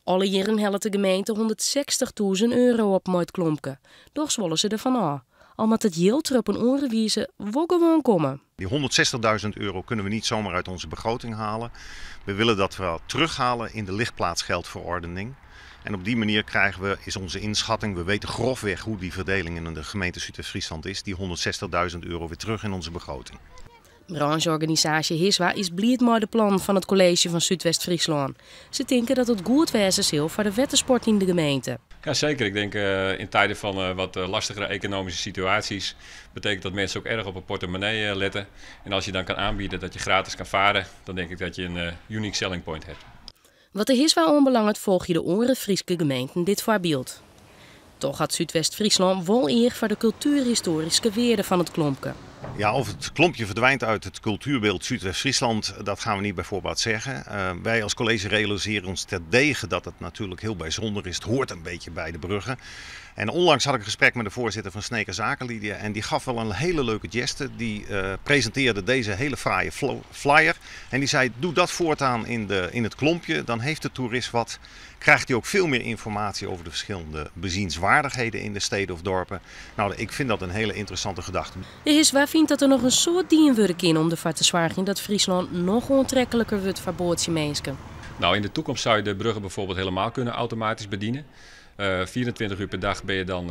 Alle jierren hellet de gemeente 160.000 euro op mei it klompke. Dochs wolle se derfan ôf. Al moat it jild der op in oare wize wol gewoan komme. Die 160.000 euro kunnen we niet zomaar uit onze begroting halen. We willen dat wel terughalen in de ligplaatsgeldverordening. En op die manier krijgen we, is onze inschatting, we weten grofweg hoe die verdeling in de gemeente Súdwest-Fryslân is, die 160.000 euro weer terug in onze begroting. Brancheorganisaasje Hiswa is bliid mei de plannen fan it kolleezje fan Súdwest-Fryslân. Se tinke dat it goed wêze sil foar de wettersport yn de gemeente. Ja, zeker. Ik denk in tijden van wat lastigere economische situaties betekent dat mensen ook erg op hun portemonnee letten. En als je dan kan aanbieden dat je gratis kan varen, dan denk ik dat je een unique selling point hebt. Wat de Hiswa oanbelanget folgje de oare Fryske gemeenten dit foarbyld. Toch hat Súdwest-Fryslân wol each foar de kultuerhistoaryske wearde fan it klompke. Ja, of het klompje verdwijnt uit het cultuurbeeld Zuidwest-Friesland, dat gaan we niet bij voorbaat zeggen. Wij als college realiseren ons terdege dat het natuurlijk heel bijzonder is. Het hoort een beetje bij de bruggen. En onlangs had ik een gesprek met de voorzitter van Sneker Zakenlieden en die gaf wel een hele leuke geste. Die presenteerde deze hele fraaie flyer en die zei: doe dat voortaan in het klompje, dan heeft de toerist wat. Krijgt hij ook veel meer informatie over de verschillende bezienswaardigheden in de steden of dorpen. Nou, ik vind dat een hele interessante gedachte. De Hiswa fynt dat der noch in soad dien wurde kin om derfoar te soargjen dat Fryslân noch oantrekliker wurdt foar boatsjeminsken. Nou, in de toekomst zou je de bruggen bijvoorbeeld helemaal kunnen automatisch bedienen. 24 uur per dag ben je dan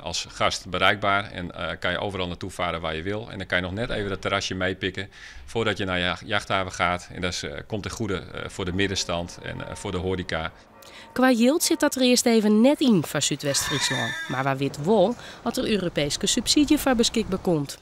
als gast bereikbaar en kan je overal naartoe varen waar je wil. En dan kan je nog net even dat terrasje meepikken voordat je naar je jachthaven gaat. En dat komt ten goede voor de middenstand en voor de horeca. Kwa jild sit dat der earst even net yn foar Súdwest-Fryslân. Mar wa wit wol oft der Europeeske subsydzje foar beskikber komt.